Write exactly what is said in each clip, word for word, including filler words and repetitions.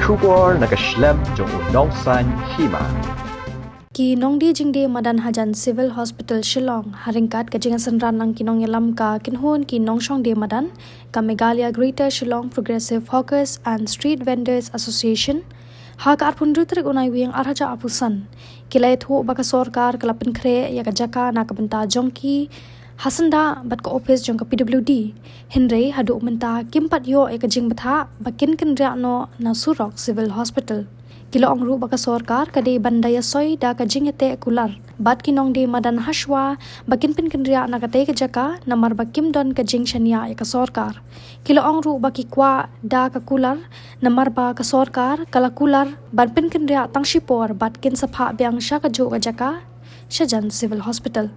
Khubor na ka shlem jong u nongsaiñ hima. Ki nongdie jingdie madan hajan Civil Hospital Shillong, ha ryngkat ka jingsynran lang ki nongïalam ka kynhun ki nongshong die madan, ka Meghalaya Greater Shillong Progressive Hawkers and Street Vendors Association, ha ka arphew hynriew tarik u Naiwieng arhajar arphew san, ki la ïathuh ba ka sorkar ka la pynkhreh ïa ka jaka na ka bynta jong ki, ha syndah bad ka ophis jong ka P W D. Hynrei haduh mynta kim pat ïoh ïa ka jingbthah ba kin kynriah noh na surok Civil Hospital. Ki la ong ruh ba ka sorkar ka dei ban da ïasoi da ka jingïateh kular bad ki nongdie madan hashwa ba kin pynkynriah na katei ka jaka, namar ba kim don ka jingshaniah ïa ka sorkar. Ki la ong ruh ba ki kwah da ka kular, namar ba ka sorkar ka la kular ban pynkynriah tang shipor bad kin sa phah biang sha kajuh ka jaka shajan Civil Hospital.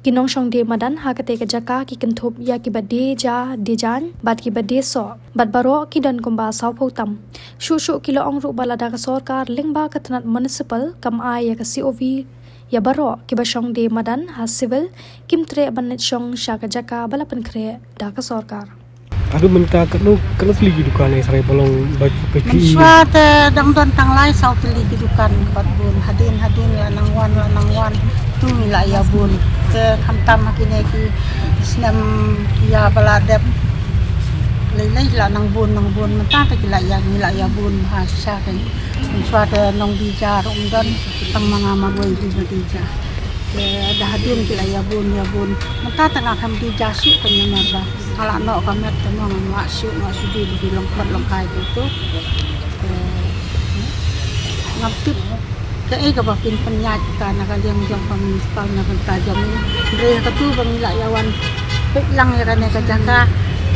Ki nongshong die madan ha katei ka jaka ki kynthup ïa kiba die ja die jaiñ bad kiba die soh, bad baroh ki don kumba sawphew tam. Shuh shuh ki la ong ruh ba lada ka sorkar lyngba ka tnat municipal kam ai ïa ka C O V ïa baroh kiba shong die madan ha Civil, kim treh ban leit shong sha ka jaka ba la pynkhreh da ka sorkar. Haduh mynta katno, katno tylli ki dukan, eh, sarai ba long ba, ba ki. Mynshuwa te dang don tang lai saw tylli ki dukan bad bun, hadien hadien la nang wan, la nang wan. Tu ngi la ïa bun. Te khamtam ha kine ki snem ïa ba la dep, lei lei la nang bun, nang bun, mynta te ki la ïa, ngi la ïa bun ha shisha kein. Mynshuwa te nongdie ja ruh ym don, tang ma nga marwei hi ba die ja. Te da hadien ki la ïa bun, ïa bun. Mynta te nga khlem die ja shuh kein, namar ba nga la noh ka met te mo, ngam lah shuh, nga shu die ba ki long kot long kai tu tu. Te ngam tip kaei kaba kin pynïaid kita na ka liang jong ka municipal na ka bynta jong ngi. Hynrei ha katu ba ngi la ïa wan peit lang ïa kane ka jaka,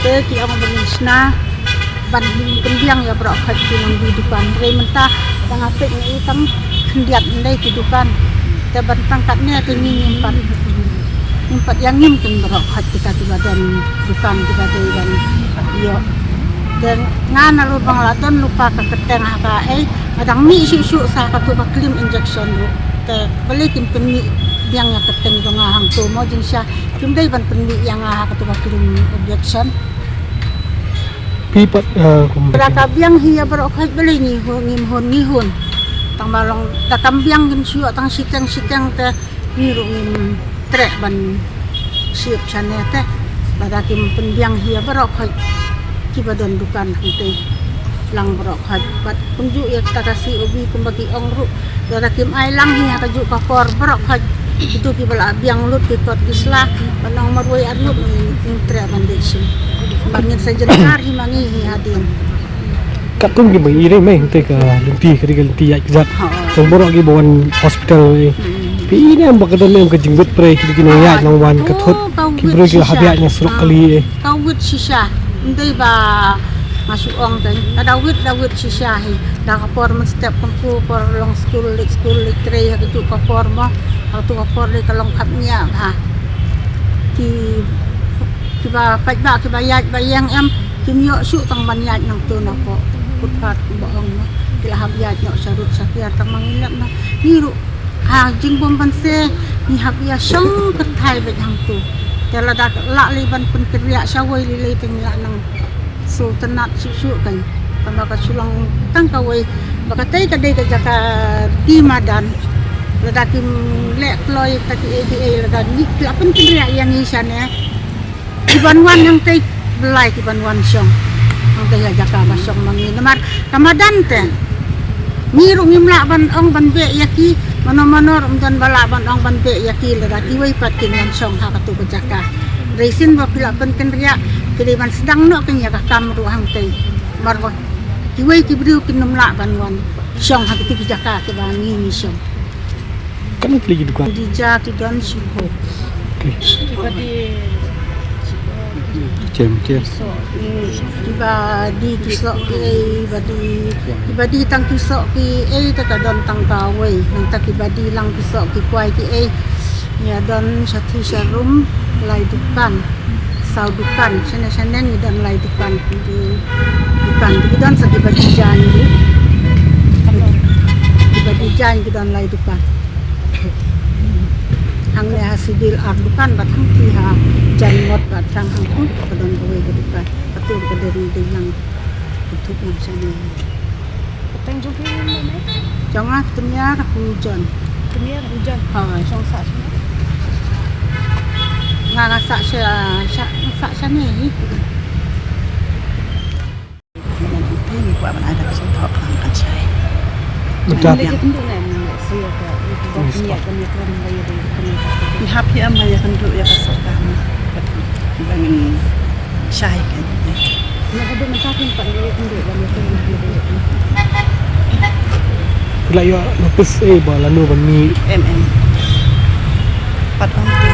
te ki ong ba ngin shna ban pynbiang ïa baroh khoit ki nongdie dukan. Hynrei mynta da nga peit ngi i tang khyndiat ndai ki dukan. Te ban tang katne te ngi ngim pat, ngim pat ïa ngim kin baroh khoit kita kiba don dukan kiba dei ban ïoh. Te nga na ruh ba nga la don lypa ka kyrteng ha kaei, nga dang mih shuh shuh sa katu ka klim injection ruh. Te balei kin pynmih biang ïa ka kyrteng jong nga hangto mo, jingshisha kim dei ban pynmih ïa nga ha katu ka klim injection. Phi pat, eh, kum. Lada ka biang hi ïa baroh khoit balei ngi hun, ngim hun, ngi hun. Tang ba long da kam biang ngin shu ïoh tang shiteng shiteng te ngi ruh ngim treh ban ship shane te. Lada kim pynbiang hi ïa baroh khoit kiba don dukan hangtei lang baroh khoit. Bad kumjuh ïa kata ka C O V kumba ki ong ruh, lada kim ai lang hi ha kajuh ka por baroh khoit, kito kiba la biang lut ki kot ki sla, ban ong marwei ar lut, ngim treh ban leit shim. Bad ngin sa jynjar hi ma ngi hi hadien. Katkum ki ba i rei mei hangtei ka lynti, ka dei ka lynti ïaid kjat. Ha. Tang baroh ki ba wan hospital mei. Hmm. Phi i ne em ba ka don em ka jingwit prei ki, ki nongïaid nongwan ka thut. Oh, ka wit shisha. Ki briew ki la hap ïaid na surok kali eh. Ka wit shisha. Ym dei ba nga shu ong kein. Ka da wit, da wit shisha hi. Da ka por mynstep kumtu, por long skul, leit skul, leit trei, ha kajuh ka por mo. Ha katu ka por dei ka long khapngiah bha. Ki, kiba paidbah, kiba ïaid ba ïeng em, kim ïoh shuh tang ban ïaid nangto napoh footpath kumba ong mo. Ki la hap ïaid noh sha rud sha tiar tang ma ngi lep na. Ngi ruh ha jingbym banse ngi hap ïa shong kynthai beit hangto. Te lada lah lei ban pynkynriah shawei lei lei te ngi lah nang sngewtynnat shuh shuh kein. Tang ba ka shu long tang kawei ba katei ka dei ka jaka die madan. Lada kim leh kloi ta kiei kiei lada ngi, ki la pynkynriah ïa ngi shane. Ki ban wan hangtei, blei ki ban wan shong hangtei ha jaka ba shong ma ngi. Namar ka madan te ngi ruh ngim lah ban ong ban beh ïa ki, mano mano ruh ym don ba lah ban ong ban beh ïa ki lada kiwei pat kin wan shong ha katu ka jaka. Hynrei shisien ba phi la pynkynriah, phi dei ban sdang noh kein ïa ka kam ruh hangtei. Namar ba kiwei ki briew kin ym lah ban wan shong ha katu ka jaka kiba ngi ngi shong. Katno tylli ki dukan? Dija ki don shiphew. Ki ba die, jem, jem. Kiba die ki soh ki ei, ba die, kiba die tang ki soh ki ei te ka don tang kawei. Nangta kiba die lang ki soh ki kwai ki ei, ïa don sha thie sha rum lai dukan. Saw dukan, shane shane ngi don lai dukan, ngi, dukan, ngi don sa kiba die jaiñ ngi. Kiba die jaiñ ngi don lai dukan. Hangne ha Civil ar dukan bad hangthie ha Jaiñ Ngot bad tang hangtu ka don kawei ka dukan. Katu ka dei ngi dei lang. Katu lang shane. Kyrteng jong phi, Mei? Jong nga Tmiar Hoojon. Tmiar Hoojon. Ha. Jong sah shane? Nga, nga sah sha, sha, nga sah shane hi. Nga kwah ban ai da ka sngewthuh khlem kan shai. Betul. Leit ïakynduh ne em, leit shu ïa ka, ïa ka, ïa ka, ïa ka, ïa ka, ïa ka. Ngi hap ïa em ïakynduh ïa ka sorkar. Ba ngin shai ka. Nga ka dei mynta phin pat ïakynduh ban ïakynduh. Phi la ïoh notice eh ba lano ban mih? Em, em. Pat ong te